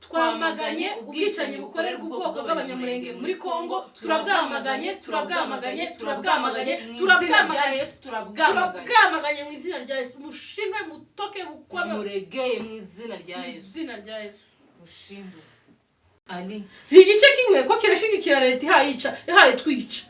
Twamaganye ubwicanyi bukorerwa ubwoko bw'Abanyamulenge muri Kongo. Turabwamaganye, turabwamaganye, turabwamaganye, Mu izina rya turabwamaganye. Yesu turabwamaganye. Turabwamaganye mu izina rya Yesu. Mushime, mutoke, bukwame. Muregeye mu izina rya Mu Yesu. izina rya Yesu. Mushimbe Ali. Igice kimwe ko kirashigikira leta ihaye ica, ihaye twica.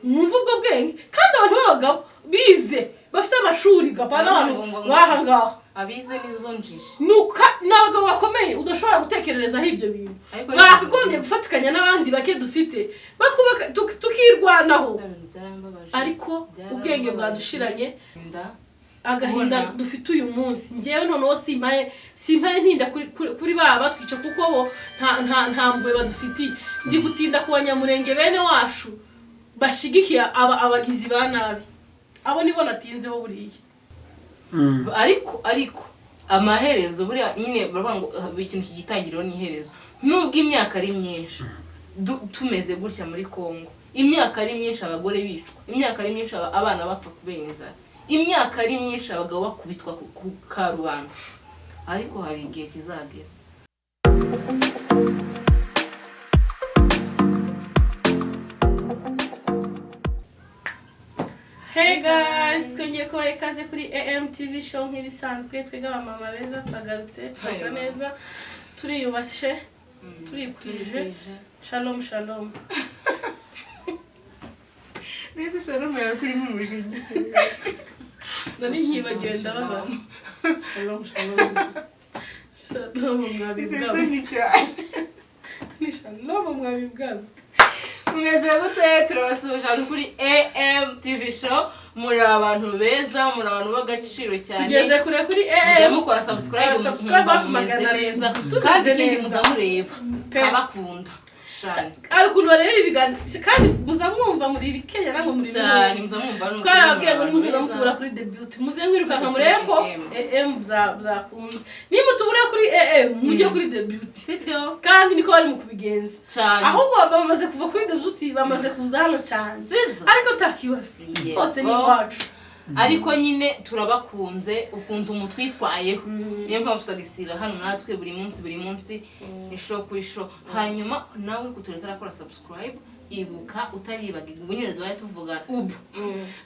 Mwumva ubwo bwenge? Kandi abantu b'abagabo bize, bafite amashuri gapa, n'abantu baha ngaha. Abize nizo njiji. Nuka ni abagabo bakomeye udashobora gutekererezaho ibyo bintu. Ariko Bakagombye gufatikanya n'abandi bake dufite, bakubaka, tukirwanaho. Bya bintu byarambabaje. Ariko ubwenge bwadushiranye. Inda. Agahinda Kubona. dufite uyu munsi, ngewe noneho simpaye ntinda kuri ba batwica, kuko bo nta mpuhwe badufitiye. Ndi gutinda ku Banyamurenge bene wacu bashigikiye aba abagizi ba nabi. Abo nibo natinzeho buriya. Ariko amaherezo buriya nyine baravuga ngo ikintu kigitangiriro n'iherezo. Nubwo imyaka ari myinshi tumeze gutya muri Kongo, imyaka ari myinshi abagore bicwa, imyaka ari myinshi abana bapfa kubera inzara, imyaka ari myinshi abagabo bakubitwa ku karubanda, ariko hari igihe kizagera. Hey guys, twongeye kubaha ikaze kuri AMTV Show. Nk'ibisanzwe, twebwe abamama beza twagarutse, turasa Hey, neza, turiyubashye, turikwije. Shalom shalom. Neza, shalom yawe kurimo umujinya. Nari nkibagiwe, ndababara. Shalom shalom shalom, mwabibwami. Ni shalom, mwabibwami. Mumeze gute? Turabasuhuje hano kuri AMTV Show. Muri abantu beza, muri abantu b'agaciro cyane. Tugeze kure kuri Mujya AM. mukora subscribe. Mukora subscribe hafi mumeze 700. neza. Tumeze Kandi ikindi, neza. muza mureba. Pe. Abakunda cyane. Hari ukuntu bareba ibiganiro kandi muza mwumva muri Kenya namwe muri Cyane, muza mwumva n'ukuri. Twarababwiye ngo Muri nimuzaza abantu mutubura beza. kuri debut, muze mwirukanka murebe ko AM. AM byakunze. Nimutubura kuri AM, mujye kuri debut. Sibyo? Kandi niko bari mu kubigenza. Cyane. Ahubwo bamaze kuva kuri debut, bamaze kuza hano cyane. Sibyo? Ariko nta kibazo. Yego. Hose ni iwacu. Ariko nyine turabakunze ukuntu mutwitwayeho, niyo mpamvu tutagisira hano natwe buri munsi, buri munsi, isho ku isho. Hanyuma nawe uri kutureba utarakora subscribe, ibuka utaribagirwa, ubu nyine duhaye tuvuga ubu,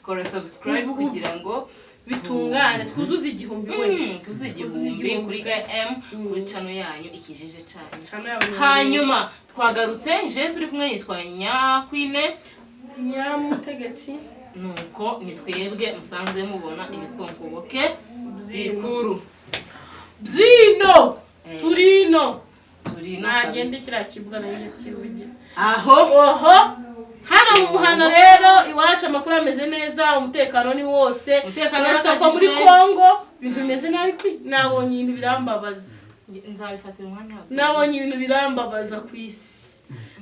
kora subscribe Ubu. kugira ngo Bitungane, twuzuze 1000 we. Tuzuze Twuzuze 1000 kuri 1000. AM, kuri channel yanyu ikijije cyane. Channel y'Abanyamulenge. Hanyuma twagarutse, nje turi kumwe yitwa Nyakwine. Nyamutegetsi. Nuko ni twebwe musanzwe mubona ibikonkoboke Byino. bikuru. Byino. Turino. Turi no Nagende. kabisa. Kiriya kibuga nagiye kukivugira. Aho. Oho, hano mu muhano rero iwacu amakuru ameze neza, umutekano ni wose. Umutekano Uretse ko muri warakajijwe. Kongo ibintu bimeze nabi. Nabonye ibintu birambabaza. Nzabifatira umwanya wabyo. Nabonye ibintu birambabaza ku isi.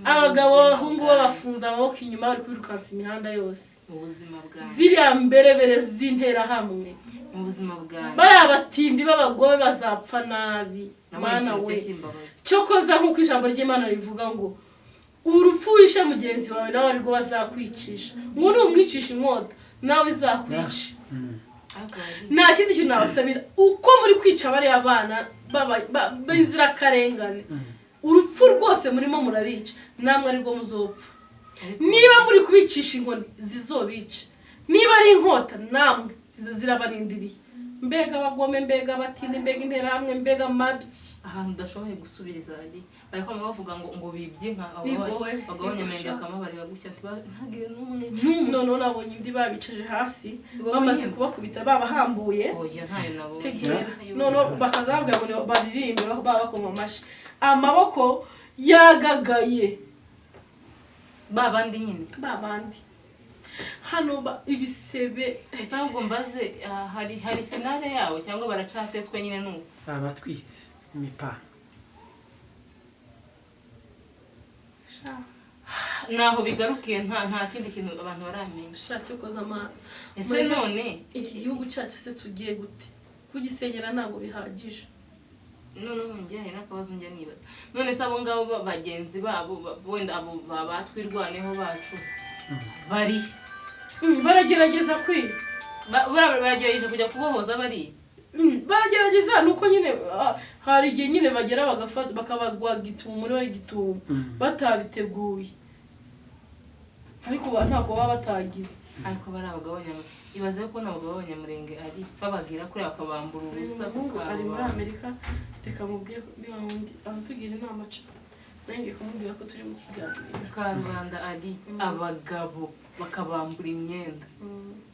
Abagabo, abahungu babafunze amaboko inyuma, bari kwirukansa imihanda yose. Mu buzima bwanjye. Ziriya mberebere z'interahamwe. Mu buzima bwanjye. Bariya batindi b'abagome bazapfa nabi. Nabonye Mana ikintu we. cye kimbabaza. Cyokoza nk'uko ijambo ry'Imana rivuga ngo urupfu wishe mugenzi wawe nawe arirwo bazakwicisha, ngo numwicisha inkota nawe izakwica. Ariko Nta kindi kintu nabasabira, uko muri kwica bariya bana b'inzirakarengane, urupfu rwose murimo murabica, namwe arirwo muzopfa. Niba muri kubicisha inkoni, zizobica. Niba ari inkota, namwe zirabarindiriye. Mbega abagome, mbega abatindi, mbega interahamwe, mbega amabyi. Ahantu udashoboye gusubiriza, hari bari kwama bavuga ngo bibye inka abo. Bigowe, abagabo Abanyamurenge bigusha. bakaba bareba gutya ati ntagire n'umwe. Noneho nabonye indi babicaje hasi Ubwo bamaze nyine. kubakubita, babahambuye. Oya, ntayo nabonye. Tegera, noneho bakaza babwira ngo baririmbe, baba bakoma amashyi, amaboko yagagaye. Ba bandi nyine. Ba bandi hano ibisebe. Ese ahubwo mbaze, hari finale yawo cyangwa baracatetswe nyine nuko? Babatwitse imipanga. Sha. Naho bigarukiye, nta kindi kintu abantu baramenya. Sha, cyo koza amana. Ese none Iki gihugu cyacu se tugiye gute kugisenyera? Ntabwo bihagije. Noneho njye hari n'akabazo njya nibaza. None se abo ngabo bagenzi babo wenda abo batwirwaneho bacu bari Baragerageza kwiga. Bagerageje kujya kubohoza bari Baragerageza nuko nyine hari igihe nyine bagera bagafata bakabagwa gitumo muri bari gitumo batabiteguye, ariko ntabwo baba batagize. Ariko bari abagabo b'abanyamurenge, ibaze ko n'abagabo b'abanyamurenge ari babagira kuri bakabambura Uyu ubusa ku muhungu ari muri karubanda. Amerika, reka mubwire niba wundi aza tugira inama ca nanjye kumubwira ko turi mu kiganiro. Karubanda ari abagabo bakabambura imyenda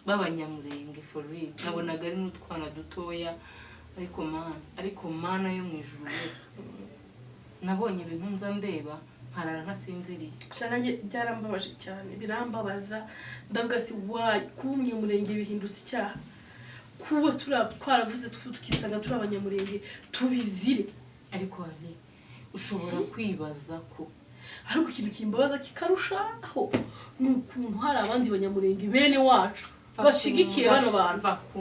b'abanyamurenge, for real. Nabonaga ari n'utwana dutoya, ariko Mana, ariko Mana yo mu ijuru we, nabonye ibintu nza ndeba nkarara ntasinziriye. Sha, nanjye byarambabaje cyane, birambabaza. Ndavuga si wayi kuba umunyamurenge bihindutse icyaha, kuba twaravuze tukisanga turi abanyamurenge tubizire. Ariko hari ushobora kwibaza ko Ariko ikintu kimbabaza kikarushaho ni ukuntu hari abandi banyamurenge bene wacu bashigikiye bano bantu. Va ku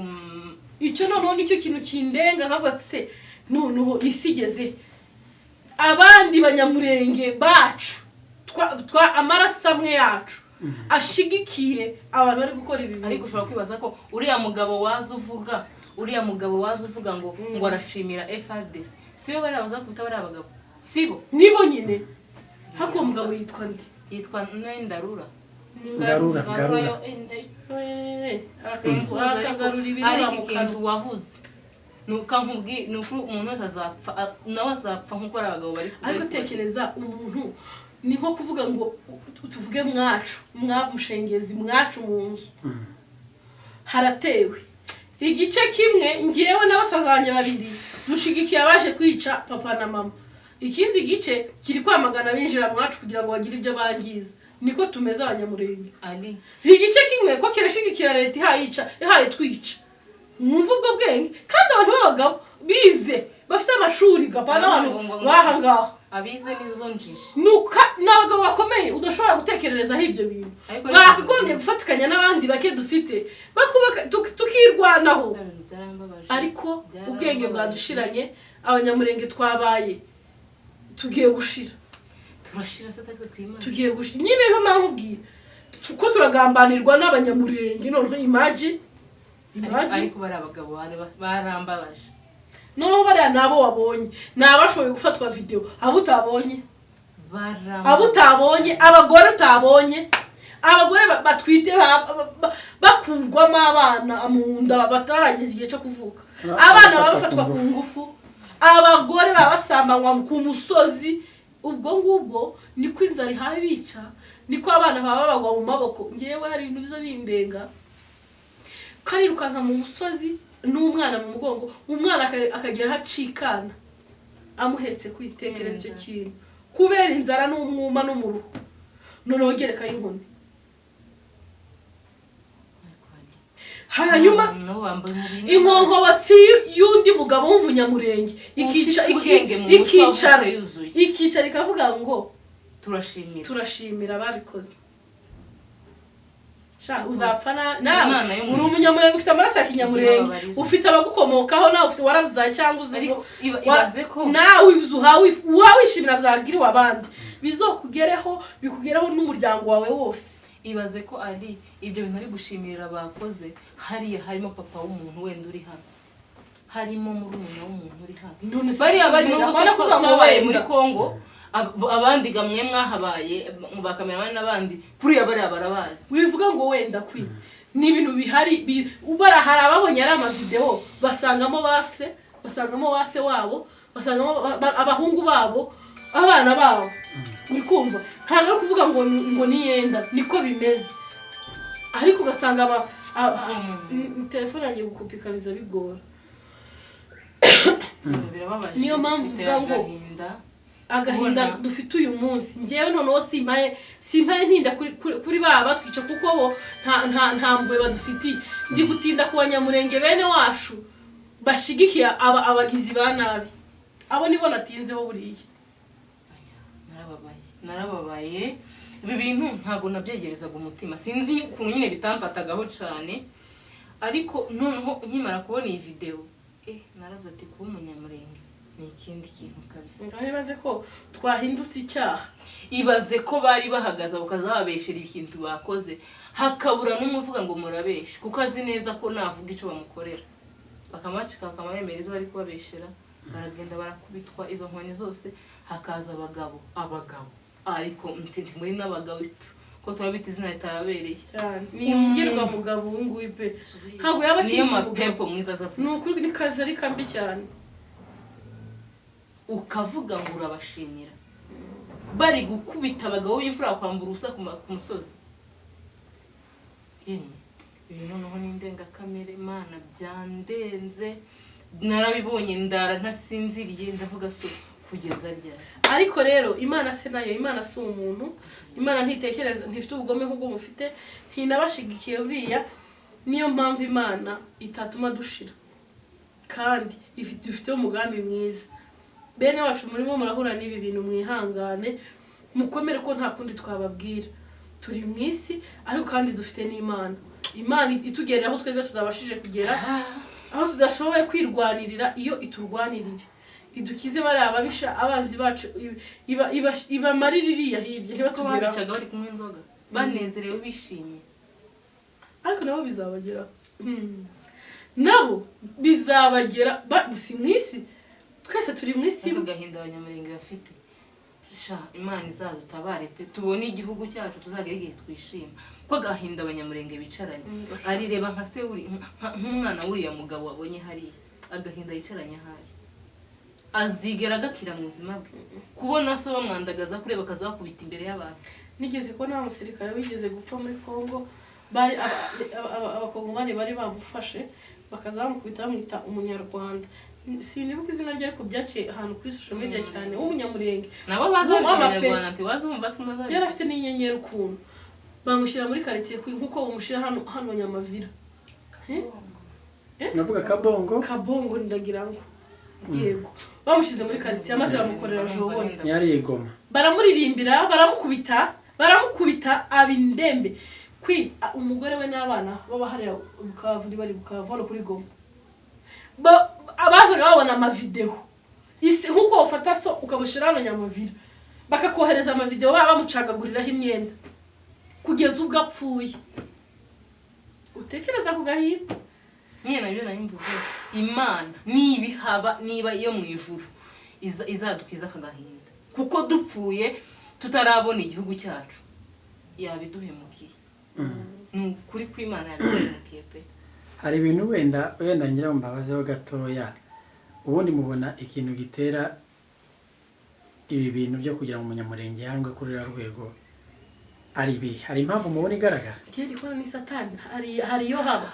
Icyo noneho nicyo kintu kindenga, nkavuga ati: "Se noneho isi igeze abandi banyamurenge bacu twa amaraso amwe yacu ashigikiye abantu bari gukora ibi bintu?" Ariko ushobora kwibaza ko uriya mugabo waza uvuga ngo arashimira FARDC, sibo bari abazakubita bari abagabo, sibo? Nibo nyine. Hako uwo mugabo yitwa nde? Yitwa Ndarura. Ngarura, Ngarura. Yo, simbuza, Arakagarura ibirura ariko mu ikintu kanwa. Wavuze nuka nkubwi ni ukuri, umuntu wese azapfa, nawe azapfa nk'uko ari abagabo bari Ariko tekereza umuntu, ni nko kuvuga ngo tuvuge mwacu mushengezi mwacu mu nzu haratewe igice kimwe, ngewe na basaza banjye babiri dushigikiye abaje kwica papa na mama, ikindi gice kiri kwamagana binjira mwacu kugira ngo bagire ibyo bangiza. Niko tumeze abanyamurenge. Ali. Igice kimwe ko kirashigikira leta ihayica ihaye twica. Mwumva ubwo bwenge? Kandi abantu b'abagabo bize bafite amashuri gapana n'abantu bahangaha. Abize nizo njiji. Nuka ni abagabo bakomeye udashobora gutekererezaho ibyo bintu. Ariko Bakagombye gufatikanya n'abandi bake dufite bakubaka tukirwanaho. Bya bintu byarambabaje. Ariko Byarambabaje. ubwenge bwadushiranye. Abanyamurenge twabaye tugiye gushira. Turashira se atari twe twimaze? Tugiye gushira nyine, niyo mpamvu nkubwira ko turagambanirwa n'abanyamurenge. Noneho imagine, imagine. Ariko bari abagabo barambabaje. Noneho bariya ni abo wabonye, ni abashoboye gufatwa videwo. Abo utabonye, barambabaje. Abo utabonye, abagore utabonye, abagore batwite bakurwamo abana mu nda batarageza igihe cyo kuvuka, abana baba bafatwa ku ngufu, abagore baba basambanywa ku musozi. Ubwo ngubwo niko inzara ihaye bica, niko abana baba bagwa mu maboko. Ngewe hari ibintu biza bindenga, karirukanka mu musozi n'umwana mu mugongo, umwana akagera aho acikana amuhetse kwitekereza icyo Inzara. kintu kubera inzara n'umwuma n'umuruho. Noneho gerekayo inkoni. Hanyuma nabo bambaye umubiri inkonkobatsi y'undi mugabo w'umunyamurenge ikica Ufite ubwenge mu mutwe ikicara wavutse yuzuye. ikicara ikavuga ngo turashimira. Turashimira ababikoze. Sha, uzapfa nawe Imana yo mu uri ijuru. umunyamurenge, ufite amaraso ya kinyamurenge, Ibabarire. ufite abagukomokaho, nawe ufite warabyaye cyangwa uzi Ariko ngo ibaze ko nawe ibyo uhawe wishimira byagiriwe abandi bizokugereho, bikugereho n'umuryango wawe wose. Ibaze ko ari ibyo bintu ari gushimirira bakoze hariya, harimo papa w'umuntu wenda uri hano, harimo murumuna w'umuntu uri hano. None se Bariya bari wenda, nubwo apana kuvuga ngo twabaye wenda. muri Kongo, abandi gamwe mwahabaye mu bakameramani n'abandi kuriya, bariya barabazi. Wivuga ngo wenda kwi ni ibintu bihari ubara hari ababonye ari amavidewo, basangamo base, basangamo base wabo, basangamo abahungu babo, abana babo. Uri kumva, ntabwo ari ukuvuga ngo ni yenda niko bimeze, ariko ugasanga aba telefone yanjye gukupika biza bigora. Birababaje. Niyo mpamvu Bitera uvuga ngo agahinda. Agahinda dufite uyu munsi. Ngewe noneho simpaye ntinda kuri ba batwica kuko bo nta mpuhwe badufitiye. Ndi gutinda ku banyamurenge bene wacu bashigikiye aba abagizi ba nabi. Abo nibo natinzeho buriya. Narababaye, narababaye. Ibi bintu ntabwo nabyegerezaga umutima, sinzi ukuntu nyine bitamfatagaho cyane, ariko noneho nkimara kubona iyi videwo, naravuze ati kuba umunyamurenge ni ikindi kintu kabisa. Ngaho ibaze ko twahindutse icyaha. Ibaze ko bari bahagaze bakaza babeshera ikintu bakoze, hakabura n'umwe uvuga ngo murabeshe, kuko azi neza ko navuga icyo bamukorera. Bakamacika, bakamabemera izo bari kubabeshera, baragenda barakubitwa izo nkoni zose. Hakaza abagabo, abagabo ariko nti muri n'abagabo ko turabita izina ritababereye. Cyane, ni ingirwa mugabo ubu ngubu pe, ntabwo yaba akiri Niyo umugabo. Mapepo mwiza aza Ni ukuri, ni kazi ari kambi cyane. Ukavuga ngo urabashimira, bari gukubita abagabo b'imfura, bakwambura ubusa ku musozi. Yemwe, ibi noneho ni indengakamere. Mana, byandenze, narabibonye ndara ntasinziriye, ndavuga so kugeza ryari? Ariko rero Imana se nayo, Imana si umuntu, Imana ntitekereza, ntifite ubugome nk'ubwo mufite, ntinabashigikiye buriya. Niyo mpamvu Imana itatuma dushira, kandi ifite umugambi mwiza. Bene wacu murimo murahura n'ibi bintu, mwihangane, mukomere, ko nta kundi twababwira. Turi mu isi, ariko kandi dufite n'Imana. Imana itugerera aho twebwe tutabashije kugera, aho tudashoboye kwirwanirira, iyo iturwanirira, idukize bariya ababisha, abanzi bacu, ibamarira iriya hirya. Ko Ntibatugeraho. Babicaga bari kunywa inzoga, banezerewe, bishimye. Ariko nabo bizabagera, nabo bizabagera. Si mu isi, twese turi mu isi Ariko imwe. Agahinda Abanyamurenge bafite sha, Imana izadutabare pe, tubone igihugu cyacu, tuzagere igihe twishima, ko agahinda Abanyamurenge bicaranye arireba nka se nk'umwana w'uriya mugabo wabonye hariya, agahinda yicaranye ahari azigera agakira mu buzima bwe, kubona se bamwandagaza kureba, akaza bakubita imbere y'abantu. Nigeze kubona wa musirikare wigeze gupfa muri Congo, bari Abakongomani bari bamufashe, bakaza bamukubita, bamwita Umunyarwanda. Sinibuka izina rye, ariko byaciye ahantu kuri social media cyane, w'Umunyamurenge. Nabo baza W'amapeti. Abanyarwanda ntiwazi wumva se ukuntu Yari afite n'inyenyeri ukuntu, bamushyira muri karitsiye nk'uko bamushyira hano hano Nyamavira. Navuga Kabongo. Kabongo, ndagira ngo yego. Bamushyize muri karitsiye maze bamukorera jobone. Ntiyari igoma. Baramuririmbira, baramukubita, baramukubita aba indembe. Umugore we n'abana baba hariya Bukavu, bari Bukavu hano kuri Goma. Abazaga babona amavidewo isi, nk'uko ufata so ukamushyira hano Nyamavira, bakakohereza amavidewo, baba bamucagaguriraho imyenda kugeza ubwo apfuye. Utekereza ku gahinda. Nyine nabyo nari mvuze, Imana niba ihaba, niba iyo mu ijuru, izadukiza aka gahinda, kuko dupfuye tutarabona igihugu cyacu yabiduhemukiye. Ni ukuri kw'Imana, yabiduhemukiye pe. Hari ibintu wenda ngira ngo mbabazeho gatoya. Ubundi mubona ikintu gitera ibi bintu byo kugira ngo Umunyamurenge yangwe kuri ruriya rwego ari ibihe? Hari impamvu mubona igaragara? Kera ikora ni Satani. Hari iyo haba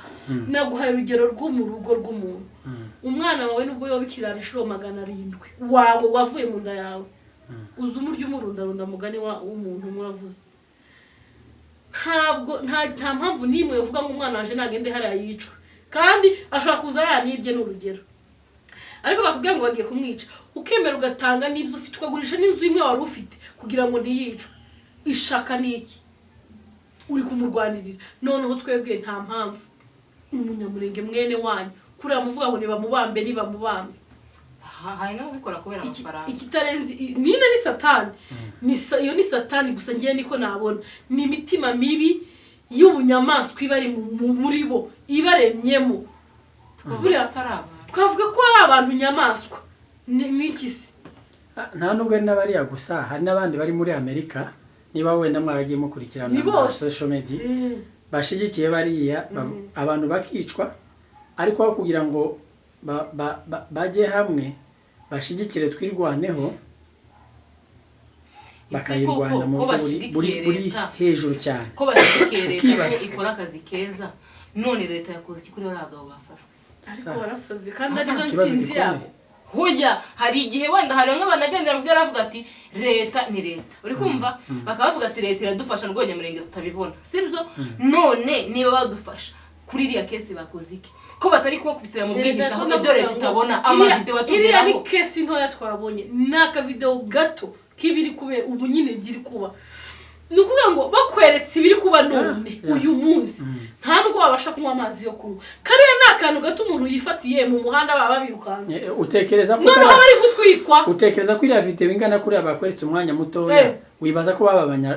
naguhaye urugero rwo mu rugo rw'umuntu. Umwana wawe, nubwo yoba ikirara inshuro 700, wawe wavuye mu nda yawe, uzi umuryo umurundarunda, mugani w'umuntu umwe wavuze, ntabwo nta mpamvu n'imwe uvuga ngo umwana waje nagende hariya yicwe, kandi ashobora kuza yanibye, ni urugero, ariko bakubwira ngo bagiye kumwica, ukemera ugatanga n'ibyo ufite, ukagurisha n'inzu imwe wari ufite kugira ngo ntiyicwe. Ishaka ni iki uri kumurwanirira? Noneho twebwe nta mpamvu Umunyamurenge mwene wanyu kuriya muvuga ngo nibamubambe, nibamubambe. Hari n'ababikora kubera amafaranga. Ikitarenze nine ni Satani. Iyo ni Satani gusa, ngewe niko nabona. Ni imitima mibi y'ubunyamaswa ibari muri bo, ibaremyemo. Buriya atari abantu. Twavuga ko ari abantu nyamaswa. Ni iki se? Ah, nta nubwo ari n'abariya gusa, hari n'abandi bari muri Amerika, niba wenda mwaragiye mukurikirana Ni mu bose. social media, bashigikiye bariya abantu bakicwa, ariko aho kugira ngo bajye hamwe bashigikire Twirwaneho, Ese bakayirwanya koko mu ko buryo bashyigikiye buri leta, hejuru cyane. Ko bashyigikiye leta ko Ukibaza. ikora akazi keza, none leta yakoze iki kuri bariya bagabo bafashwe? Ariko warasaze, kandi arizo Ikibazo ntsinzi gikomeye. yabo. Hoya, hari igihe wenda hari bamwe banagendera mu byo baravuga ati leta ni leta, uri kumva, bakaba bavuga ati leta iradufasha nubwo Abanyamurenge tutabibona, sibyo? None niba badufasha kuri iriya case, bakoze iki ko batari kubakubitira mu bwihisho, aho ibyo leta itabona, amavidewo Iriya ni atugeraho? case ntoya twabonye, ni akavidewo gato k'ibiri kubera ubu nyine, byiri kuba. Ni ukuvuga ngo bakweretse ibiri kuba none Yeah, yeah. uyu munsi, nta nubwo wabasha kunywa amazi yo kunywa. Kariya ni akantu gato umuntu yifatiye mu muhanda, baba birukanse. Utekereza ko Noneho bari gutwikwa. Utekereza ko iriya video ingana kuriya bakweretse umwanya mutoya, wibaza ko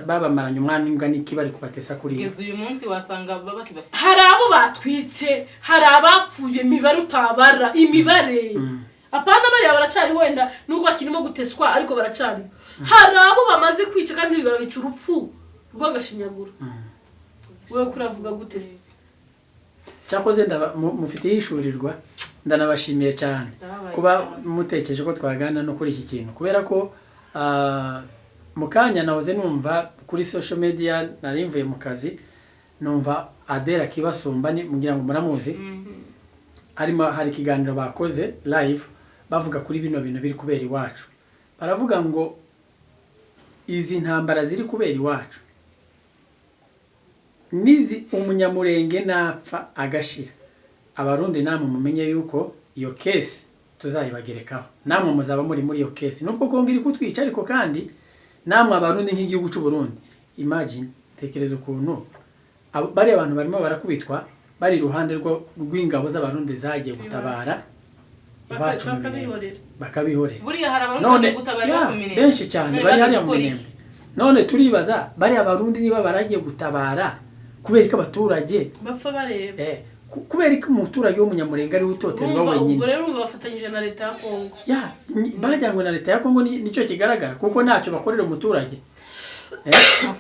babamaranye umwanya ungana iki bari kubatesa kuriya? Kugeza uyu munsi wasanga baba bakibafite. Hari abo batwitse, hari abapfuye, imibare utabara, imibare. Apana, bariya baracari wenda nubwo bakirimo guteswa, ariko baracari. Hari abo bamaze kwica kandi babica urupfu rw'agashinyaguro. Wowe kuravuga gute se? Cyakoze mufite ihishurirwa, ndanabashimiye cyane Ndababaye kuba cyane. mutekereje ko twaganira no kuri iki kintu, kubera ko mu kanya nahoze numva kuri social media, nari mvuye mu kazi, numva Adela Kibasumba, ni mugira ngo muramuzi, harimo hari ikiganiro bakoze live bavuga kuri bino bintu biri kubera iwacu. Baravuga ngo izi ntambara ziri kubera iwacu, nizi Umunyamurenge napfa agashira, Abarundi namwe mumenye yuko iyo case tuzayibagerekaho, namwe muzaba muri muri iyo case. Nubwo Kongo iri kutwica, ariko kandi namwe Abarundi nk'igihugu cy'u Burundi, imagine, tekereza ukuntu bariya abantu barimo barakubitwa bari iruhande rw'ingabo z'Abarundi zagiye gutabara iwacu mu Minembwe. Bakabihorera. Bakabihorera. Buriya hari Abarundi None bagiye gutabara ya, iwacu mu Minembwe. benshi cyane None bari bagiye hariya mu gukora iki? Minembwe. None turibaza, bariya Barundi niba baragiye gutabara, kubera ko abaturage bapfa bareba. Kubera ko umuturage w'Umunyamurenge ariwe utotezwa Urumva, wenyine. Ubwo rero urumva bafatanyije na leta ya Kongo. Ya, bajyanywe na leta ya Kongo, nicyo kigaragara, kuko ntacyo bakorera umuturage.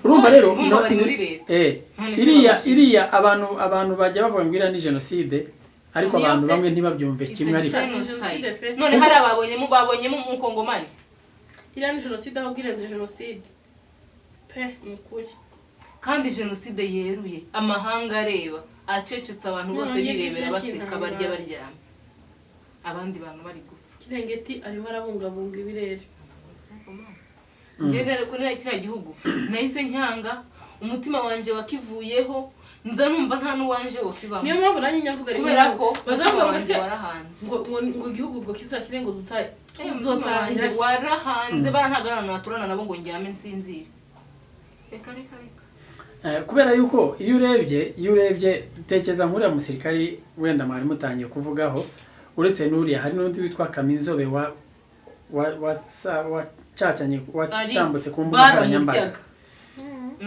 Urumva rero Urumva bari muri leta. None se iriya babashinzwe? Iriya abantu bajya bavuga ngo iriya ni jenoside, ariko Niyo abantu pe. bamwe ntibabyumve kimwe, ariko Genocide. Jenoside pe. None hari ababonyemo Umukongomani. Iriya ni jenoside, ahubwo irenze jenoside pe, ni ukuri. Kandi jenoside yeruye, amahanga areba, acecetse, abantu bose None birebera, kiriya baseka, kintangaza. barya, baryamye, abandi bantu bari gupfa. Kirengeti arimo arabungabunga ibirere. Njyewe rero kuri kiriya gihugu nahise nyanga, umutima wanje wakivuyeho, nza numva nta n'uwanje wokibamo. Niyo mpamvu nanjye nyavuga rimwe Kubera na ko rimwe. Bazavuga ngo umutima se wanje warahanze. ngo igihugu ngo kizakire, ngo dutahe, Umutima tuzotahira. wanje warahanze, bara ntabwo ari ahantu naturana nabo ngo ndyame nsinzire. Reka, reka, reka. Kubera yuko iyo urebye, tekereza nk'uriya musirikari wenda mwari mutangiye kuvugaho, uretse n'uriya hari n'undi witwa Kaminzobe wacacanye, watambutse ku mbuga nkoranyambaga.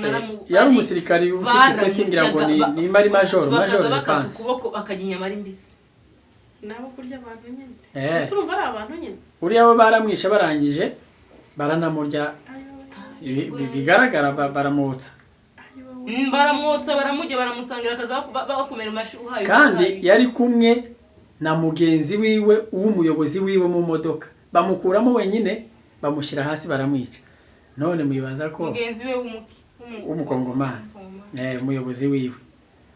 Baramuryaga. Yari umusirikari ufite ipeti, ngira ngo ni nimba ari majoro, bakaza majoro bakata je pense. ukuboko, bakarya inyama ari mbisi. Nabo kurya abantu nyine. Eh. Ese urumva ari abantu nyine? Uriya we baramwishe, barangije baranamurya. Ayo. Bigaragara baramwotsa. Ayo. Baramwotsa, baramurya, baramusangira, akaza bakomera amashyi, uhaye Kandi uhaye. yari kumwe na mugenzi wiwe w'umuyobozi wiwe mu modoka, bamukuramo wenyine, bamushyira hasi, baramwica. None mwibaza ko Mugenzi we w'umuki w'Umukongomani, umuyobozi wiwe,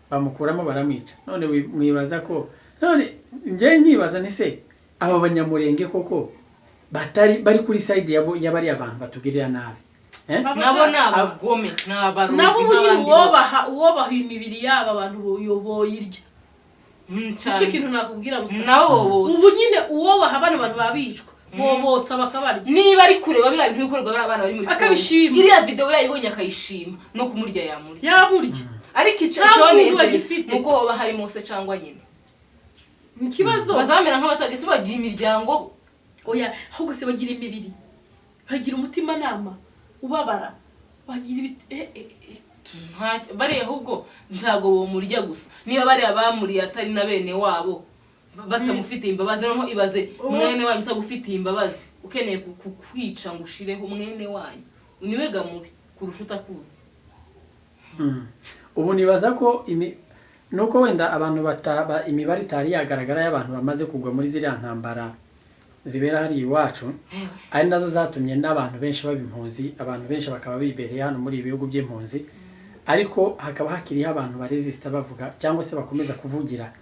bamukuramo baramwica. None mwibaza ko, none njye nkibaza nti se aba Banyamurenge koko batari bari kuri side yabo y'abariya bantu batugirira nabi, eh? Nabo ni abagome, ni abarozi Nabo ubu nyine nk'abandi bose. Uwobaha imibiri yabo abantu boyirya. Nicyo Cyane. kintu nakubwira gusa. Nabo bobotsa. Ubu nyine uwobaha bano bantu babicwa, bobotsa bakabarya. Niba ari kureba biriya bintu bikorerwa bariya bana bari muri Congo, Akabishima. iriya video yayibonye akayishima, no kumurya yamurya. Yamurya. Ariko icyo Nta muntu cyonezeye bagifite. ni uko hoba harimo se cyangwa nyina. Ni ikibazo. Bazamera nk'abatagisi, bagira imiryango. Oya, ahubwo se bagira imibiri, bagira umutimanama ubabara, bagira ibiti eh. Bariya ahubwo ntabwo bomurya gusa. Niba bariya bamuriye atari na bene wabo, batamufitiye imbabazi, noneho ibaze mwene wanyu utagufitiye imbabazi, ukeneye kukwica ngo ushireho. Mwene wanyu niwe gamubi kurusha utakuzi. Ubu nibaza ko nuko wenda abantu imibare itari yagaragara y'abantu bamaze kugwa muri ziriya ntambara zibera hariya iwacu, ari nazo zatumye n'abantu benshi baba impunzi, abantu benshi bakaba bibereye hano muri ibi bihugu by'impunzi, ariko hakaba hakiriho abantu baresista bavuga cyangwa se bakomeza kuvugira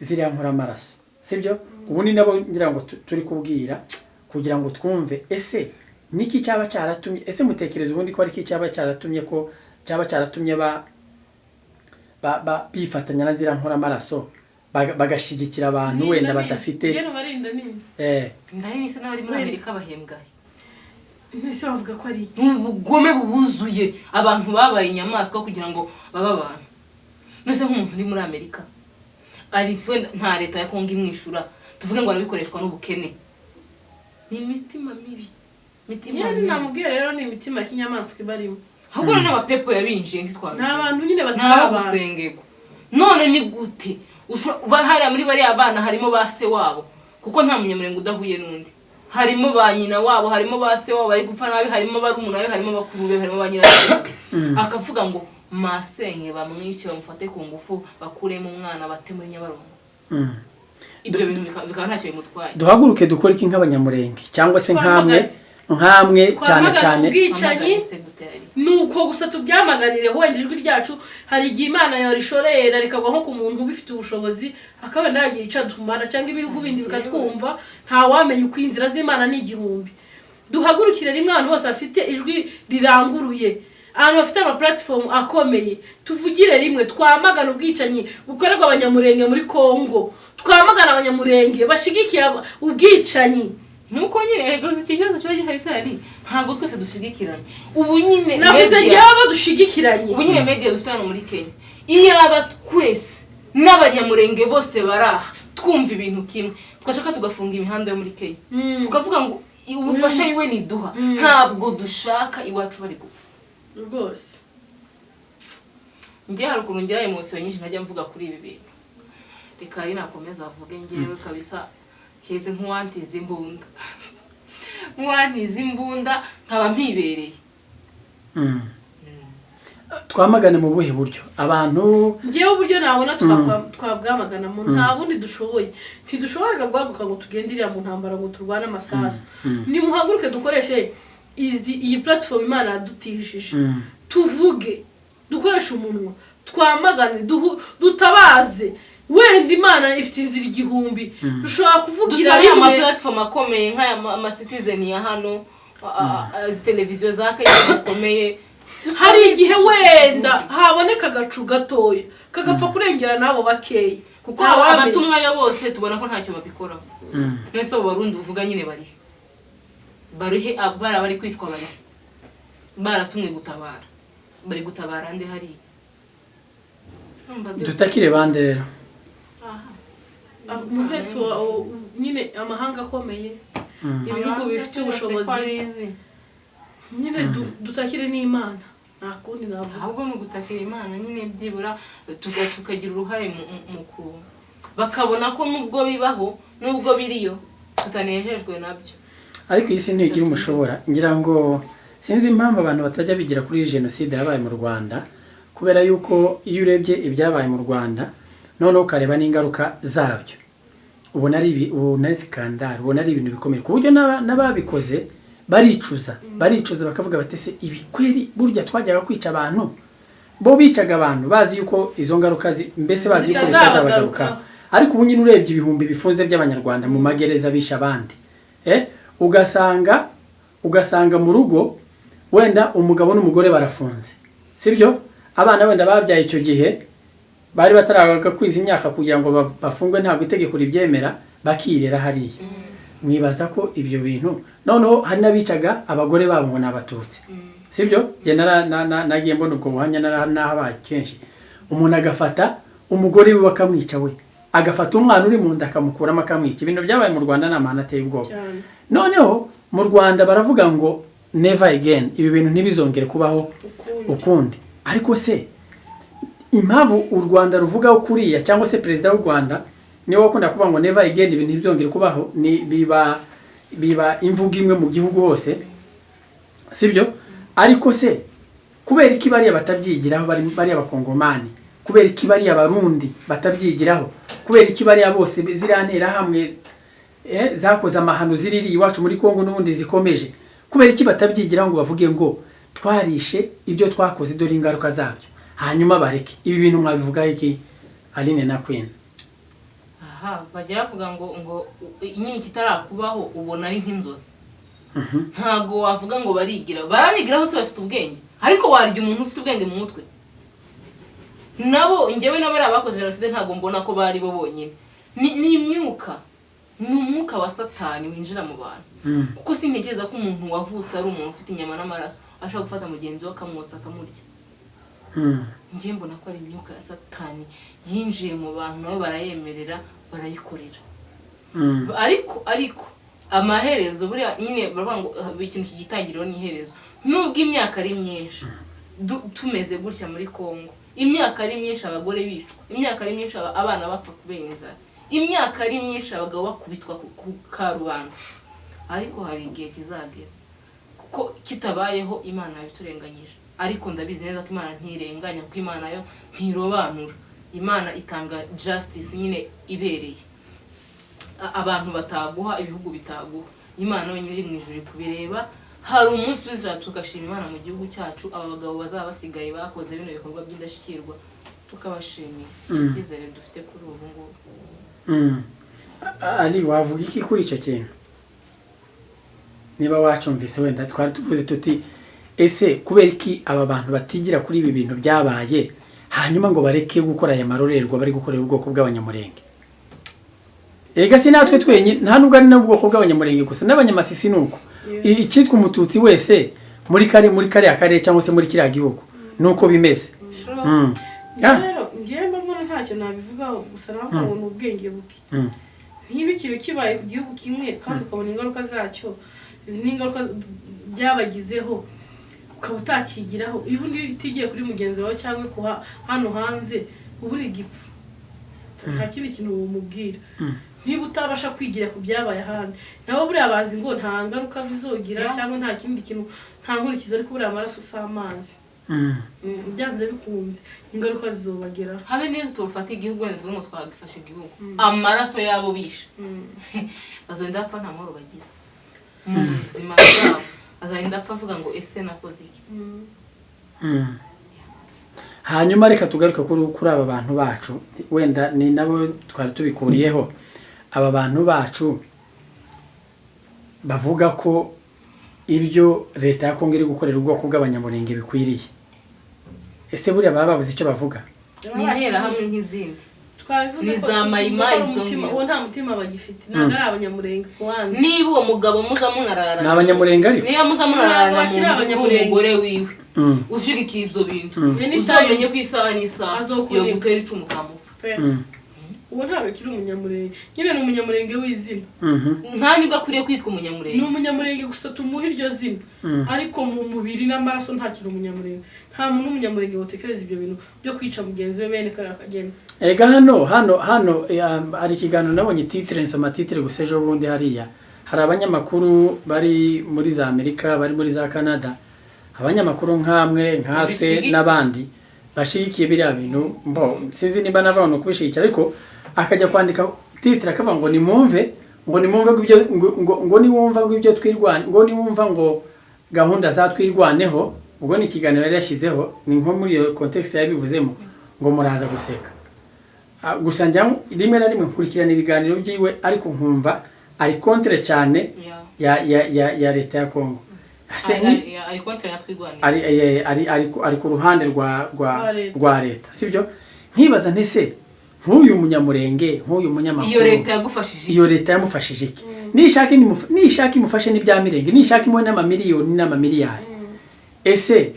ziriya nkoramaraso, sibyo? Ubu ni nabo ngira ngo turi kubwira kugira ngo twumve ese niki cyaba cyaratumye, ese mutekereza ubundi ko ari iki cyaba cyaratumye, ko cyaba cyaratumye ba bifatanya na ziriya nkoramaraso, bagashyigikira abantu wenda badafite Njye barinda nini. Ndari nise n'abari muri Amerika bahembwa. Mbese bavuga ko ari iki? Ni ubugome bubuzuye. Abantu babaye inyamaswa kugira ngo babe abantu. Mbese nk'umuntu uri muri Amerika ari wenda nta leta ya Kongo imwishura, tuvuge ngo arabikoreshwa n'ubukene, ni imitima mibi, imitima Nyine mibi. Namubwiye rero, ni imitima y'inyamaswa ibarimo. Ahubwo n'abapepo yabinjiye ntitwabivuga. Ni abantu nyine batari Nta abantu. Gusengerwa. None ni gute hariya muri bariya bana harimo ba se wabo, kuko nta munyamurenge udahuye n'undi. Harimo ba nyina wabo, harimo ba se wabo bari gupfa nabi, harimo barumuna be, harimo bakuru be, harimo ba nyirasenge, akavuga ngo masenge bamwice, bamufate ku ngufu, bakuremo umwana, bate muri Nyabarongo. Ibyo bintu bikaba ntacyo bimutwaye. Duhaguruke dukore iki nk'Abanyamurenge, cyangwa se nkamwe nkamwe cyane Twamagana cyane? ubwicanyi. Twamagane se gute ari? Nuko gusa tubyamaganire. Wenda ijwi ryacu hari igihe Imana yarishorera rikagwa nko ku muntu ubifitiye ubushobozi, akaba yagira icyo atumara, cyangwa ibihugu bindi bikatwumva. Ntawamenya uko inzira z'Imana ni igihumbi. Duhagurukire rimwe, abantu bose bafite ijwi riranguruye, ahantu bafite ama platform akomeye, tuvugire rimwe, twamagana ubwicanyi bukorerwa Abanyamurenge muri Kongo, twamagana Abanyamurenge bashigikiye ubwicanyi. Nuko nyine erega uzi iki kibazo kiba gihari sari, ntabwo twese dushigikiranye. Ubu nyine Navuze media njyewe dushigikiranye. Ubu nyine media dufite hano muri Kenya, iyaba twese n'Abanyamurenge bose bari aha twumva ibintu kimwe, twashaka tugafunga imihanda yo muri Kenya, tukavuga ngo ubufasha iwe niduha, ntabwo dushaka iwacu bari gupfa. Rwose. Njye hari ukuntu ngira émotion nyinshi, ntajya mvuga kuri ibi bintu. Reka ari nakomeza avuge. Njyewe kabisa keretse nk'uwantiza imbunda, nk'uwantiza imbunda nkaba mpibereye. Twamagane mu buhe buryo abantu? Ngewe uburyo nabona twabwamaganamo, nta bundi dushoboye. Ntidushoboraga guhaguruka ngo tugende iriya mu ntambara, ngo turwane amasasu. Nimuhaguruke dukoreshe iyi platform Imana yadutishije, tuvuge, dukoreshe umunwa, twamagane, dutabaze. Wenda Imana ifite inzira igihumbi dushobora kuvugira Dusabe rimwe. ama platform akomeye nk'aya ama Citizen ya hano, izi televiziyo za Kenya zikomeye. Hari igihe wenda haboneka agacu gatoya kagapfa kurengera n'abo bakeya. Kuko Ntawamenya. abatumwa yo bose tubona ko ntacyo babikoraho. None abo Barundi uvuga nyine barihe? Barihe? Bari bari kwicwa, barihe? Baratumwe gutabara, bari gutabara nde hariya? Urumva byose- Dutakire bande rero? Aha. Umuntu wese nyine amahanga akomeye, ibihugu bifite ubushobozi. Ko abizi. Nyine dutakire n'Imana, nta kundi navuga. Ahubwo ni ugutakira Imana nyine, byibura tukagira uruhare mu ku bakabona ko nubwo bibaho, nubwo biriyo, tutanejejwe nabyo. Ariko iyi si ntigira umushobora. Ngira ngo sinzi impamvu abantu batajya bigira kuri jenoside yabaye mu Rwanda, kubera yuko iyo urebye ibyabaye mu Rwanda noneho ukareba n'ingaruka zabyo, ubona ari ubona ari scandale, ubona ari ibintu bikomeye, ku buryo n'ababikoze baricuza, baricuza bakavuga bati: "Se ibi kweri burya twajyaga kwica abantu?" Bo bicaga abantu bazi yuko izo ngaruka mbese bazi yuko zitazabagarukaho. bitazabagaruka. Ariko ubu nyine urebye ibihumbi bifunze by'Abanyarwanda mu magereza bisha abandi, ugasanga mu rugo wenda umugabo n'umugore barafunze, sibyo? Abana wenda babyaye icyo gihe bari bataragakwiza imyaka kugira ngo bafungwe, ntabwo itegeko ribyemera, bakirera hariya. Mwibaza ko ibyo bintu, noneho hari n'abicaga abagore babo ngo ni Abatutsi, sibyo? Njye nagiye mbona ubwo buhamya, nahabaye kenshi. Umuntu agafata umugore we akamwica, we agafata umwana uri mu nda akamukuramo akamwica. Ibintu byabaye mu Rwanda ni amahano ateye ubwoba. Cyane. Noneho mu Rwanda baravuga ngo "Never again", ibi bintu ntibizongere kubaho ukundi. Ukundi. Ariko se impamvu u Rwanda ruvugaho kuriya, cyangwa se perezida w'u Rwanda niwe wakunda kuvuga ngo "Never again", ibintu ntibizongere kubaho, ni biba imvugo imwe mu gihugu hose, sibyo? Ariko se kubera iki bariya batabyigiraho, bariya Bakongomani? Kubera iki bariya Barundi batabyigiraho? Kubera iki bariya bose, ziriya nterahamwe zakoze amahano ziriri iwacu muri Kongo n'ubundi zikomeje, kubera iki batabyigiraho ngo bavuge ngo "Twarishe, ibyo twakoze dore ingaruka zabyo", hanyuma bareke ibi bintu? Mwabivugaho iki, Aline na Queen? Aha bajya bavuga ngo nyine ikitarakubaho ubona ari nk'inzozi. Ntabwo wavuga ngo barigira, barabigiraho se? Bafite ubwenge? Ariko warya umuntu ufite ubwenge mu mutwe? Nabo njyewe nabo ari abakoze jenoside, ntabwo mbona ko bari bo bonyine, ni imyuka. Ni umwuka wa Satani winjira mu bantu. Kuko sintekereza ko umuntu wavutse ari umuntu ufite inyama n'amaraso ashobora gufata mugenzi we akamwotsa akamurya. Njye mbona ko ari imyuka ya Satani yinjiye mu bantu, nabo barayemerera, barayikorera. Ariko amaherezo, buriya nyine baravuga ngo ikintu kigitangiriro n'iherezo. Nubwo imyaka ari myinshi tumeze gutya muri Kongo, imyaka ari myinshi abagore bicwa, imyaka ari myinshi abana bapfa kubera inzara, imyaka ari myinshi abagabo bakubitwa ku karubanda, ariko hari igihe kizagera, kuko kitabayeho Imana yabiturenganyije. Ariko ndabizi neza ko Imana ntirenganya, kuko Imana yo ntirobanura. Imana itanga justice nyine ibereye abantu bataguha, ibihugu bitaguha. Imana yonyine iri mu ijuru iri kubireba. Hari umunsi tuzira tugashima Imana mu gihugu cyacu, aba bagabo bazaba basigaye bakoze bino bikorwa by'indashyikirwa tukabashimira. Icyizere dufite kuri ubu ngubu. Ali, wavuga iki kuri icyo kintu niba wacumvise? Wenda twari tuvuze tuti: ese kubera iki aba bantu batigira kuri ibi bintu byabaye, hanyuma ngo bareke gukora aya marorerwa bari gukorera ubwoko bw'Abanyamurenge? Ega si natwe twenyine, nta nubwo ari n'ubwoko bw'Abanyamurenge gusa, n'Abanyamasisi ni uko. Icyitwa Umututsi wese muri kariya karere cyangwa se muri kiriya gihugu ni uko bimeze. Rero njyewe mbona ntacyo nabivugaho, gusa navuga ngo ni ubwenge buke. Niba ikintu kibaye ku gihugu kimwe kandi ukabona ingaruka zacyo n'ingaruka byabagizeho, ukaba utakigiraho, iyo ubundi utigiye kuri mugenzi wawe cyangwa kuha hano hanze, uba uri igipfu, nta kindi kintu wumubwira. Niba utabasha kwigira ku byabaye ahandi, nabo buriya bazi ngo nta ngaruka bizogira cyangwa nta kindi kintu, nta nkurikizi, ariko buriya amaraso si amazi. Byanze bikunze ingaruka zizobageraho. Habe neza tufata igihugu, wenda tuvuge ngo twagifashe igihugu, amaraso yabo bishe bazagenda bapfa nta mahoro bagize mu buzima bwabo, azagenda apfa avuga ngo: ese nakoze iki? Hanyuma reka tugaruke kuri aba bantu bacu, wenda ni nabo twari tubikuriyeho. Aba bantu bacu bavuga ko ibyo leta ya Kongo iri gukorera ubwoko bw'Abanyamurenge bikwiriye, ese buriya baba babuze icyo bavuga? Ni interahamwe nk'izindi. Twabivuze Ni ko za tuvuga Mayimayi ko ari izo umutima, ngizo. uwo nta mutima bagifite, ntabwo ari Abanyamurenge kuwanze. Niba uwo mugabo muza munararana Ni Abanyamurenge ariko. Niba muza munararana mu Bakiri nzu uri Abanyamurenge. umugore wiwe ushigikiye ibyo bintu, Anytime. uzamenye ko isaha n'isaha Azokureka. yo gutera icumu ukamupfa. Pe. Uwo ntabwo akiri Umunyamurenge nyine, ni Umunyamurenge w'izina. Nta nibwo akwiriye kwitwa Umunyamurenge. Ni Umunyamurenge gusa tumuha iryo zina, ariko mu mubiri n'amaraso ntakiri Umunyamurenge. Nta muntu w'Umunyamurenge wotekereza ibyo bintu byo kwica mugenzi we bene kariya kageni. Ega hano hari ikiganiro nabonye, titre, nsoma titre gusa ejo bundi. Hariya hari abanyamakuru bari muri za Amerika, bari muri za Canada, abanyamakuru nk'amwe nkatwe Babishigikiye. n'abandi bashigikiye biriya bintu. Mbo sinzi niba nabona kubishigikira, ariko akajya kwandika titre akavuga ngo nimwumve, ngo ibyo ngo niwumva ngo ibyo twirwane, ngo niwumva ngo gahunda za Twirwaneho. Ubwo ni ikiganiro yari yashyizeho, ni nko muri iyo context yabivuzemo, ngo muraza guseka. Gusa njya rimwe na rimwe nkurikirana ibiganiro byiwe, ariko nkumva ari contre cyane ya leta ya Kongo. Ese Ari contre na Twirwanira. Ari ku ruhande rwa Rwa leta. rwa leta, sibyo? Nkibaza ntese nk'uyu Munyamurenge, nk'uyu munyamakuru, Iyo leta yagufashije iki? Iyo leta yamufashije iki? Nishaka imufashe n'ibya mirenge, nishaka imuhe n'amamiliyoni n'amamiliyari, ese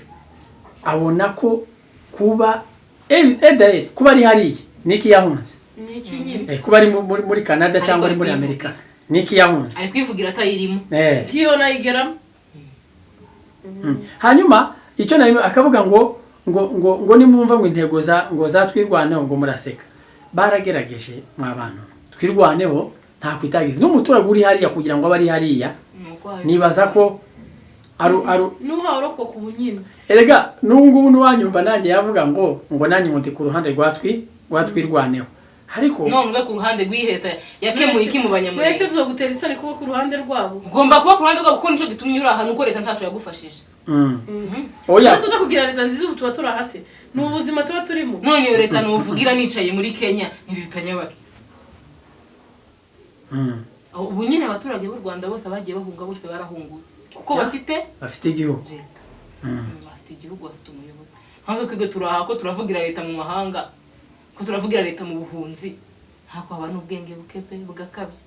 abona ko kuba edaheri kuba ari hariya niki yahunze? Ni iki nyine? Kuba ari muri Canada Ariko cyangwa ari ari muri kwivugira. Amerika niki yahunze? Ari kwivugira atayirimo. Ntiyo nayigeramo. Hanyuma icyo nari akavuga ngo nimwumva ngo intego za ngo za Twirwaneho ngo muraseka. Baragerageje mwa bantu, Twirwaneho nta kwitagiza n'umuturage uri hariya kugira ngo abe ari hariya. Nuko hari Nibaza ko aru N'uhawe urokoka ubu nyine. Erega n'ubu ngubu n'uwanyumva nanjye yavuga ngo nanjye ngo ndi ku ruhande rwa Twirwaneho, ariko None ube ku ruhande rw'iyi leta yakemuye iki mu Mwese Banyamurenge? bizogutera isoni kuba ku ruhande rwabo. Ugomba kuba ku ruhande rwabo kuko nicyo gitumye uri ahantu, uko leta ntaco yagufashije. Oya. Iyo tuza kugira leta nziza ubu tuba turi hasi, ni ubuzima tuba turimo. None iyo leta nuvugira nicaye muri Kenya ni leta nyabaki? Ubu nyine abaturage b'u Rwanda bose bagiye bahunga, bose barahungutse kuko bafite Bafite igihugu. leta. Bafite igihugu, bafite umuyobozi. Mpamvu twebwe turaha ko turavugira leta mu mahanga, ko turavugira leta mu buhunzi, ntako haba n'ubwenge buke pe, bugakabye.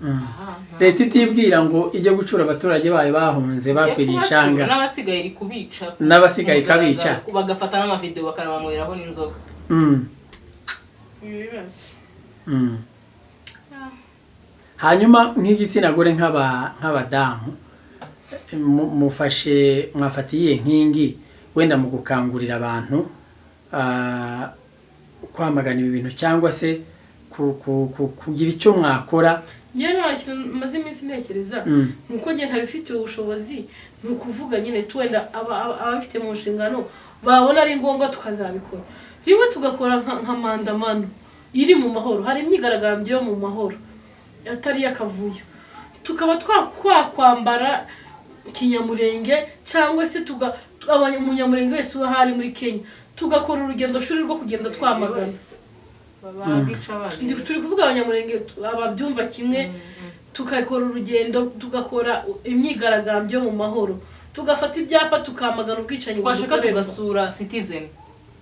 Aha, nta- Leta itibwira ngo ijye gucura abaturage bayo bahunze bakwiriye ishanga. N'abasigaye iri kubica. N'abasigaye ikabica. Bagafata n'amavideo bakanabanyweraho n'inzoga. Ibibazo. Hanyuma nk'igitsina gore, nk'abadamu, mufashe mwafatiye nkingi wenda mu gukangurira abantu kwamagana ibi bintu cyangwa se kugira icyo mwakora? Njyewe nta kintu maze iminsi ntekereza. Ni uko njye ntabifitiye ubushobozi, ni ukuvuga nyine wenda ababifite mu nshingano babona ari ngombwa tukazabikora rimwe, tugakora nka maandamano iri mu mahoro. Hari imyigaragambyo yo mu mahoro atari iy'akavuyo, tukaba twakwambara kinyamurenge cyangwa se umunyamurenge wese uba ahari muri Kenya, tugakora urugendo shuri rwo kugenda twamagana. Bagica bagiye. Turi kuvuga abanyamurenge ababyumva kimwe, tugakora urugendo, tugakora imyigaragambyo mu mahoro, tugafata ibyapa, tukamagana ubwicanyi Twashaka budukorerwa. tugasura Citizen.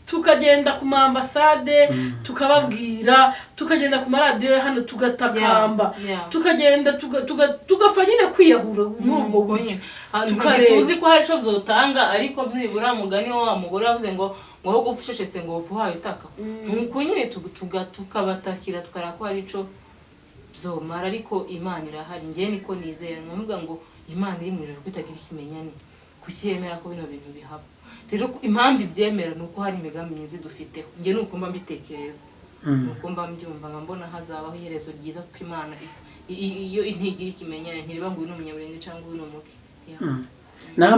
Tukagenda ku ma ambasade tukababwira, tukagenda ku maradiyo ya hano tugatakamba, tukagenda tugapfa nyine kwiyahura muri ubwo buryo. Tukareba. Tuzi ko hari icyo byotanga, ariko byibura mugani wa mugore wavuze ngo aho gupfa ucecetse ngo upfe uhaye utaka. Nuko nyine tukabatakira, tukareba ko hari ico byomara. Ariko Imana irahari, njyewe niko nizera. Nkavuga ngo Imana iri mu ijuru ko itagira ikimenyane, kuki yemera ko bino bintu bihaba? Rero impamvu ibyemera ni uko hari imigambi myiza idufiteho. Njye ni uko mba mbitekereza, ni uko mba mbyumva, nka mbona hazabaho iherezo ryiza, kuko Imana iyo ntigira ikimenyane, ntiriba ngo uyu ni umunyamurenge cyangwa uyu ni umuki. Yeah. Naho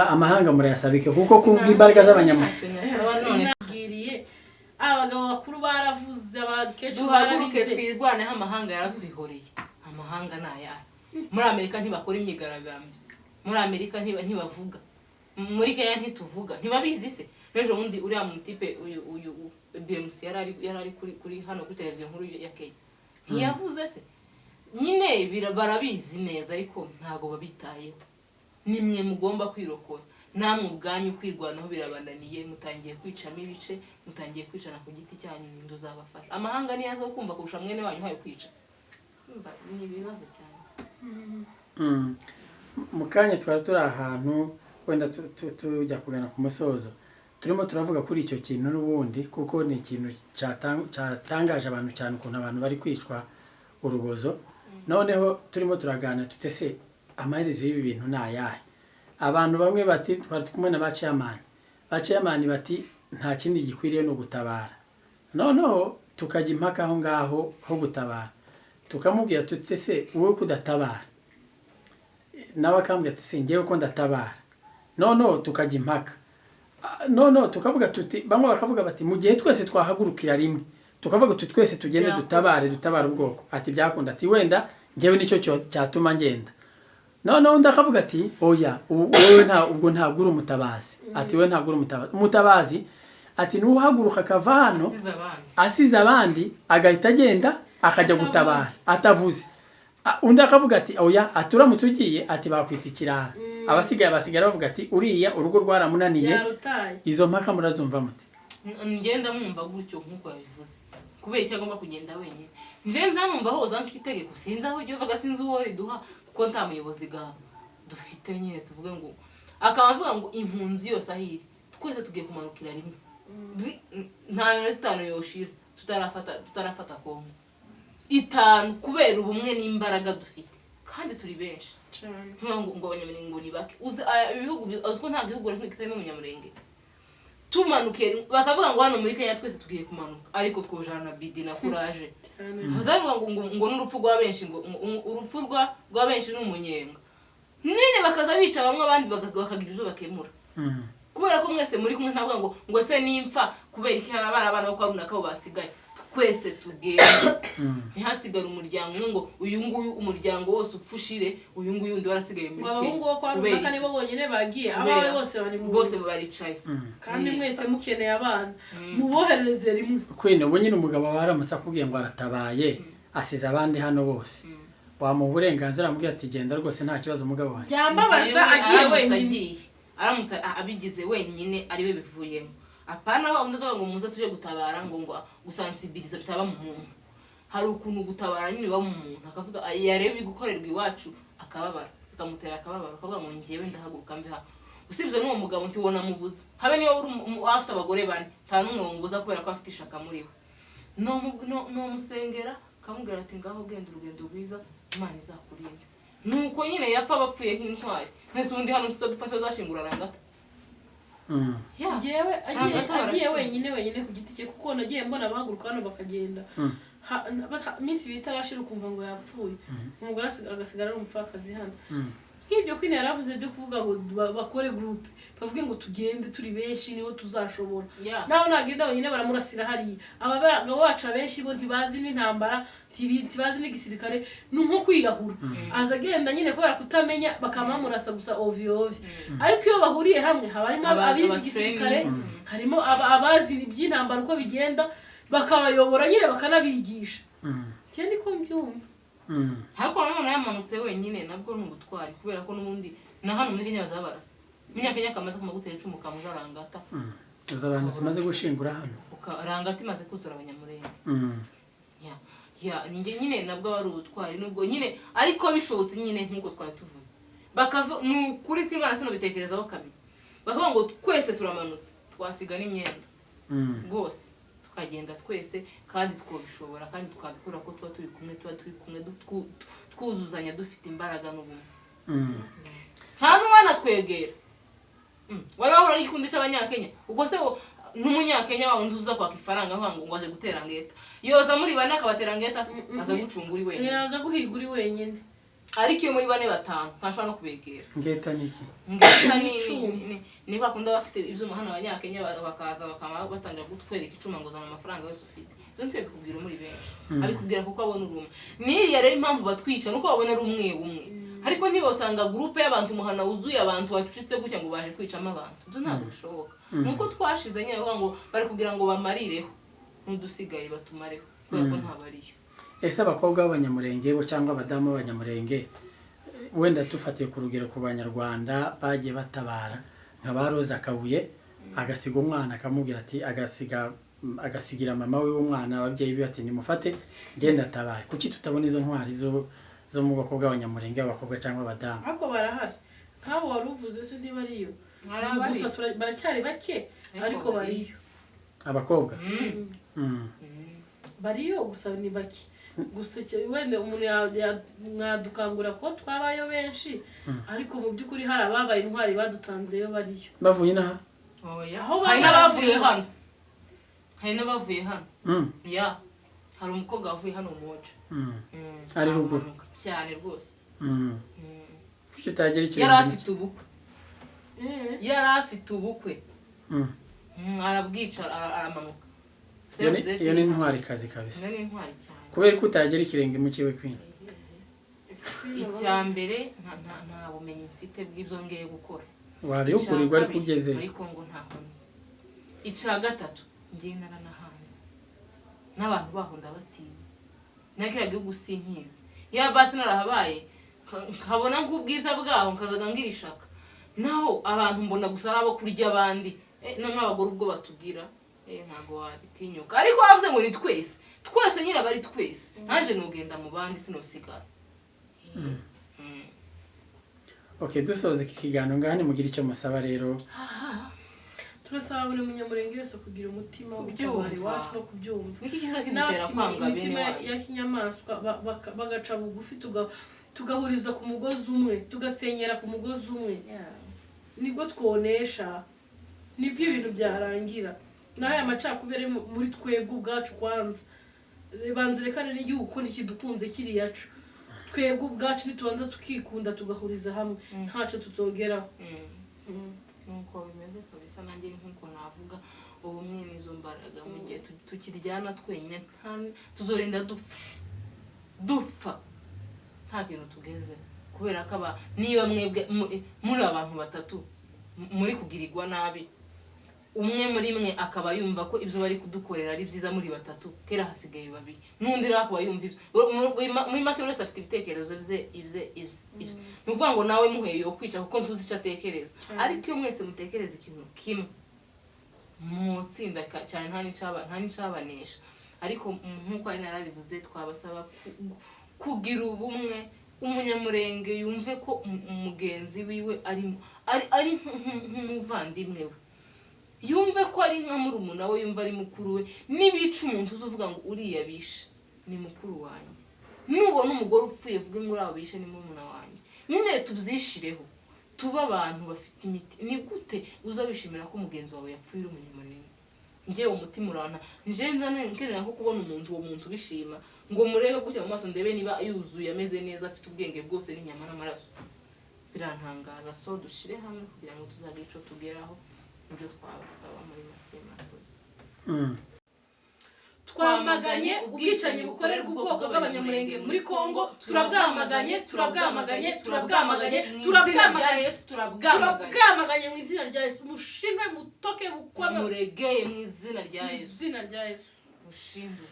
amahanga murayasabike kuko kubw'imbaraga z'abanyamurenge? Ntacyo nyasaba none. Nabwiriye abagabo bakuru baravuze, abakecuru Duhaguruke bararize. twirwaneho. Amahanga yaratwihoreye. Amahanga ni ayahe? Muri Amerika ntibakora imyigaragambyo, muri Amerika ntibavuga, muri Kenya ntituvuga, ntibabizi se? N'ejo bundi uriya mutipe uyu BMC yari ari kuri hano kuri televiziyo nkuru ya Kenya, ntiyavuze se? Nyine barabizi neza, ariko ntabwo babitayeho. Nimwe mugomba kwirokora namwe ubwanyu. Kwirwanaho birabananiye, mutangiye kwicamo ibice, mutangiye kwicana ku giti cyanyu. Ninde uzabafasha? Amahanga niyo aza kumva kurusha mwene wanyu uhaye kwica. Urumva, ni ibibazo cyane. Mu kanya twari turi ahantu wenda tujya kugana ku musozo, turimo turavuga kuri icyo kintu n'ubundi, kuko ni ikintu cyatangaje abantu cyane, ukuntu abantu bari kwicwa urubozo. Noneho turimo turaganira tute se amaherezo y'ibi bintu ni ayahe? Abantu bamwe bati, twari kumwe na ba chairman, ba chairman bati nta kindi gikwiriye ni ugutabara. Noneho tukajya impaka aho ngaho ho gutabara, tukamubwira tuti se wowe kudatabara? Nawe akambwira ati se ngewe ko ndatabara. Noneho tukajya impaka. Noneho tukavuga tuti, bamwe bakavuga bati mu gihe twese twahagurukira rimwe, tukavuga tuti twese tugende Byakunda. dutabare ubwoko, ati byakunda, ati wenda ngewe nicyo cyatuma ngenda. Noneho undi akavuga ati oya, wowe nta ubwo ntabwo uri umutabazi, ati wowe ntabwo uri umutabazi. Umutabazi ati nuhaguruka akava hano asize abandi, asize abandi, agahita agenda akajya gutabara atavuze. Undi akavuga ati oya, ati uramutse ugiye, ati bakwita ikirara, abasigaye basigara bavuga ati uriya urugo rwaramunaniye. Yarutaye. Izo mpaka murazumva mute? Ngenda mwumva gutyo nk'uko yabivuze. Kubera icyo agomba kugenda wenyine? Nje nza numva hoza nk'itegeko, sinzi aho ryuvaga, sinzi uwo riduha, kuko nta muyobozi ga dufite nyine tuvuge ngo akaba avuga ngo impunzi yose aho iri twese tugiye kumanukira rimwe. Nta minota 5 yoshira tutarafata Kongo 5, kubera ubumwe n'imbaraga dufite kandi turi benshi. Cyane. Nkuvuga ngo abanyamurenge ngo ni bake. Uzi ibihugu uzi ko nta gihugu na kimwe kitarimo umunyamurenge? Tumanukiye rimwe, bakavuga ngo hano muri Kenya twese tugiye kumanuka, ariko twojana na bidi na courage. Cyane. Hazavuga ngo n'urupfu rwa benshi, ngo urupfu rwa benshi ni umunyenga nyine, bakaza bica bamwe, abandi bakagira ibyo bakemura, kubera ko mwese muri kumwe. Ntabwo ngo se nimfa kubera iki hari abana bo kwa runaka bo basigaye? Twese tugenda, ntihasigare umuryango umwe ngo uyu nguyu umuryango wose upfa ushire, uyu nguyu undi warasigaye muri Ngo abahungu bo kwa Kubera runaka iki? nibo bonyine bagiye, Kubera abawe bose bari mu bose baricaye. Kandi mwese mukeneye abana, muboherereze rimwe. Kwino ubu nyine umugabo wawe aramutse akubwiye ngo aratabaye, asize abandi hano bose, wamuha uburenganzira, amubwira ati genda rwose nta kibazo umugabo wanjye? Byambabaza Njyewe agiye aramutse wenyine. agiye, aramutse abigize wenyine, ariwe bivuyemo, apana wa undi azavuga ngo muze tuje gutabara, ngo gusansibiliza bitaba mu muntu. Hari ukuntu gutabara nyine biba mu muntu, akavuga yareba ibigukorerwa iwacu akababara, bikamutera akababaro, akavuga ngo njyewe ndahaguruka mve hano. Usibye n'uwo mugabo ntiwona mubuza, habe niba uri afite abagore bane, nta n'umwe wamubuza kubera ko afite ishaka muri we. Nomusengera akamubwira ati ngaho genda urugendo rwiza, Imana izakurinde. Nuko nyine yapfa bapfuye nk'intwari. Mwese ubundi hano tuza dupfa ntibazashingura Rangata. Yeah. Njyewe agiye Ntabwo agiye atarashinga. wenyine wenyine ku giti cye, kuko nagiye mbona abahaguruka hano bakagenda. Iminsi 2 itarashira ukumva ngo yapfuye, umugore agasigara ari umupfakazi hano. Nk'ibyo Queen yaravuze byo kuvuga ngo bakore groupe, bavuge ngo tugende turi benshi niho tuzashobora. Naho nagenda wenyine baramurasira hariya. Aba bagabo bacu abenshi bo ntibazi n'intambara, ntibazi n'igisirikare, ni nko kwiyahura. Aza agenda nyine kubera kutamenya, bakamamurasa gusa ovyo ovyo. Ariko iyo bahuriye hamwe haba harimo abize igisirikare, harimo abazi iby'intambara uko bigenda, bakabayobora nyine bakanabigisha. Njye niko mbyumva. Ariko nanone yamanutse wenyine nabwo ni ubutwari, kubera ko n'ubundi na hano muri Kenya bazabarasa. Umunyakenya kamaze kumagutera icumu kamuja Rangata. Uzi abantu tumaze gushingura hano. Rangata imaze kuzura Abanyamurenge. Ya njye nyine nabwo aba ari ubutwari, nubwo nyine ariko bishobotse nyine nk'uko twari tuvuze, bakava ni ukuri kw'Imana sinabitekerezaho kabiri, bakavuga ngo twese turamanutse, twasiga n'imyenda rwose, tukagenda twese, kandi twabishobora kandi twabikora ko tuba turi kumwe, tuba turi kumwe twuzuzanya, dufite imbaraga n'ubumwe. Nta n'uwanatwegera. Wari wahura n'igikundi cy'Abanyakenya? Ubwo se n'Umunyakenya wa wundi uza kwaka ifaranga avuga ngo aje gutera ngeta, yoza muri bane akabatera ngeta se? Aza gucunga uri wenyine. Yaza guhiga uri wenyine. Ariko iyo muri bane, batanu, ntashobora no kubegera. Ngeta ni iki? Ngeta ni Icyuma. ni kwa kundi baba bafite ibyuma hano Abanyakenya, bakaza bakaba batangira kutwereka icuma ngo zana amafaranga yose ufite. Ibyo ntibikubwira muri benshi, abikubwira kuko abona uri umwe. N'iriya rero impamvu batwica nuko babona ari umwe umwe, ariko ntibosanga groupe y'abantu, umuhana wuzuye abantu bacucitse gutya ngo baje kwicamo abantu. Ibyo ntabwo bishoboka. Nuko twashize nyine, bavuga ngo bari kugira ngo bamarireho n'udusigaye batumareho, kubera ko ntabariyo. Ese abakobwa b'Abanyamurenge bo cyangwa abadamu b'Abanyamurenge, wenda dufatiye ku rugero ku Banyarwanda bagiye batabara nka ba Rose Kabuye, agasiga umwana akamubwira ati agasiga agasigira mama we w'umwana, ababyeyi be ati nimufate genda atabaye, kuki tutabona izo ntwari zo mu bwoko bw'Abanyamurenge, abakobwa cyangwa abadamu? Ariko barahari, nk'abo wari uvuze se ntibariyo? Hari abariyo. Gusa baracyari bake. Ariko ariko bariyo. bariyo. Abakobwa? Bariyo, gusa ni bake. Gusa wenda umuntu mwadukangura ko twabayo benshi, ariko mu by'ukuri hari ababaye intwari badutanzeyo bariyo. Bavuye inaha? Oya. Aho Hari bari n'abavuye bavuye. hano, hari n'abavuye hano. Ya, hari umukobwa wavuye hano Moja. Ari ruguru? Aramanuka cyane rwose. Kuki utagira ikirenge Yari afite ubukwe. Yari afite ubukwe. Arabwica aramanuka. Iyo ni intwarikazi kabisa. Iyo ni intwari cyane. Kubera ko utagera ikirenge mu kiwe, Queen? Icya mbere nta bumenyi mfite bw'ibyo ngiye gukora. Wabihugurirwa ariko Icya kabiri, ugeze muri Kongo ntaho nzi. Icya gatatu, ngiye naranahanze n'abantu baho ndabatinya, na kiriya gihugu sinkizi. Yaba basi narahabaye nkabona nk'ubwiza bwaho, nkazaga ngira ishaka. Naho abantu mbona gusa ari abo kurya abandi. No nk'abagore ubwo batubwira, ntabwo wabitinyuka. Ariko bavuze ngo ni twese, twese nyine aba ari twese, nanjye nugenda mu bandi sinosigara. Okay, dusoza iki kiganiro, ngaha nimugire icyo musaba rero. Turasaba buri Munyamurenge wese kugira umutima wo Kubyumva. gutabara iwacu no kubyumva. Niki kiza kidutera N'abafite kwanga bene imitima wacu? ya kinyamaswa bagaca bugufi, tugahuriza ku mugozi umwe, tugasenyera ku mugozi umwe, nibwo twonesha, nibwo ibintu byarangira. Naho aya macakubiri ari muri twebwe ubwacu, kwanza banza urekane n'igihugu ko ntikidukunze kiriya cu. Twebwe ubwacu nitubanza tukikunda, tugahuriza hamwe, ntacyo tutogeraho. Nuko bimeze kabisa. Nanjye ni nkuko navuga, ubumwe n'izo mbaraga. Mu gihe tukiryana twenyine, tuzorinda dupfa, dupfa nta kintu tugeze, kubera ko aba niba mwebwe muri abantu batatu muri kugirirwa nabi, umwe muri mwe akaba yumva ko ibyo bari kudukorera ari byiza muri batatu, kera hasigaye babiri, n'undi rero akaba yumva ibyo. Muri make buri wese afite ibitekerezo bye, ibye ibye ibye. Ni ukuvuga ngo nawe muheye yo kwica kuko ntuzi icyo atekereza. Ariko iyo mwese mutekereza ikintu kimwe, mutsinda cyane, nta n'icabanesha. Ariko nk'uko ari narabivuze, twabasaba kugira ubumwe. Umunyamurenge yumve ko mugenzi wiwe ari nk'umuvandimwe we, yumve ko ari nka murumuna we, yumve ari mukuru we. Nibica umuntu, uzuvuga ngo uriya bishe ni mukuru wanjye. Nubona umugore upfuye, uvuge ngo uriya bishe ni murumuna wanjye. Nyine tubyishireho, tube abantu bafite imiti. Ni gute uza wishimira ko mugenzi wawe yapfuye uri umunyamurenge? Njyewe umutima uranta nje nza nkenera nko kubona umuntu, uwo muntu ubishima, ngo murebe gutya mu maso, ndebe niba yuzuye, ameze neza, afite ubwenge bwose n'inyama n'amaraso. Birantangaza. So dushire hamwe kugira ngo tuzagire ico tugeraho. Nibyo twabasaba muri make. Murakoze. Twamaganye ubwicanyi bukorerwa ubwoko bw'Abanyamurenge muri Kongo. Turabwamaganye, turabwamaganye, turabwamaganye, Mu izina rya turabwamaganye. Yesu, turabwamaganye. Turabwamaganye mu izina rya Yesu. Mushime, mutoke, bukwame. Muregeye mu izina rya Mu Yesu. izina rya Yesu. Mushindwe.